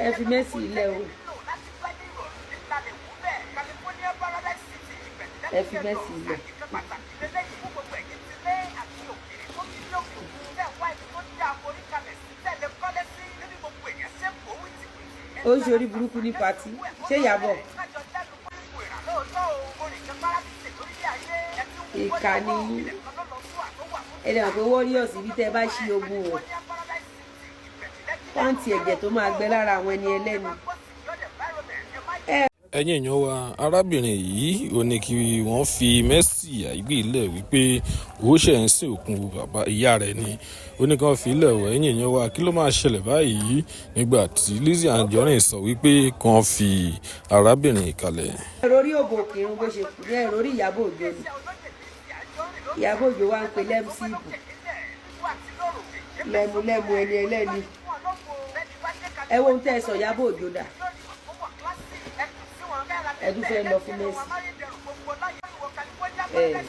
Ẹ fi Mercy ilẹ̀ o, ẹ fi Mercy ilẹ̀. Ó ń ṣe orí burúkú ní party. Ṣé Ìyábọ̀ ìkà ni yín? Ẹ lè mọ̀ pé warriors, ibi tẹ́ ẹ bá ṣí ogun wọ̀, pàǹtí ẹ̀jẹ̀ tó máa gbẹ lára àwọn ẹni ẹlẹ́ni. Ẹ̀yin èèyàn wa, arábìnrin yìí ò ní kí wọ́n fi Mercy Aigbe lẹ̀, wípé ó ṣẹ̀ ń sìn òkú bàbá ìyá rẹ̀ ni. Ó ní kí wọ́n fi lẹ̀ wọ̀. Ẹ̀yin èèyàn wa, kí ló máa ṣẹlẹ̀ báyìí nígbà tí Lizzy Anjorin sọ wípé kí wọ́n fi arábìnrin kalẹ̀? Ẹ̀rọ orí òbò kírun bó ṣe kù ní ẹ̀rọ orí Ìyábọ̀ Òjó ni. Ìyábọ̀ Òjó wá ń pe lẹ́mísìbù lẹ́múlẹ́mú ẹni ẹlẹ́ni. Ẹ wo ohun tẹ́ ẹ sọ Ìyábọ̀ Òjó dà. Ẹ tún fẹ́ lọ fún Mercy. Ẹ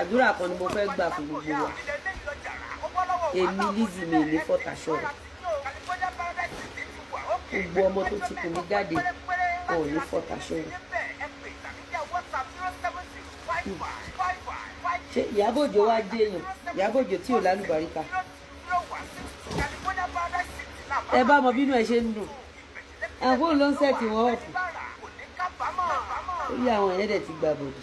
àdúrà kan ni mo fẹ́ gbà fún gbogbo wa. Èmi Lizzy, mi ní fọ́tàṣọ́rọ̀. Gbogbo ọmọ tó ti kù mí jáde, wọn ò ní fọ́tàṣọ́rọ̀. Ṣé Ìyábọ̀ Òjó wá jẹ́ èèyàn? Ìyábọ̀ Òjó tí ò lálùbáríkà, ẹ bá mọ bínú ẹ ṣe ń dùn. Àwọn ló ń set wọn up. Orí àwọn ẹ̀yẹ́dẹ̀ ti gba bòdì.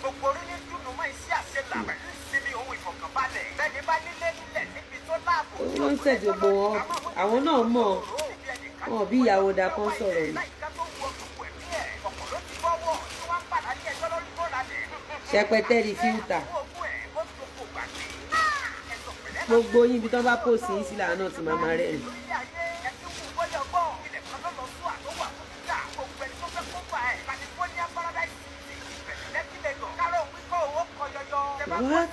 Gbogbo orí ní dùnú mọ́ iṣẹ́ àṣelà pẹ̀lú ìsinmi ohun ìfọ̀kànbalẹ̀. Bẹ́ẹ̀ni bá nílé nílẹ̀ níbi tó láàbò. Òun ló ń set gbogbo wọn up. Àwọn náà mọ̀ wọn bí ìyàwó da kan sọ̀rọ̀ ni. Ṣẹpẹtẹ di fíútà gbogbo yín. Ibi tí wọ́n bá pòsì yín sí làwọn náà ti máa máa rẹ́rìn. What?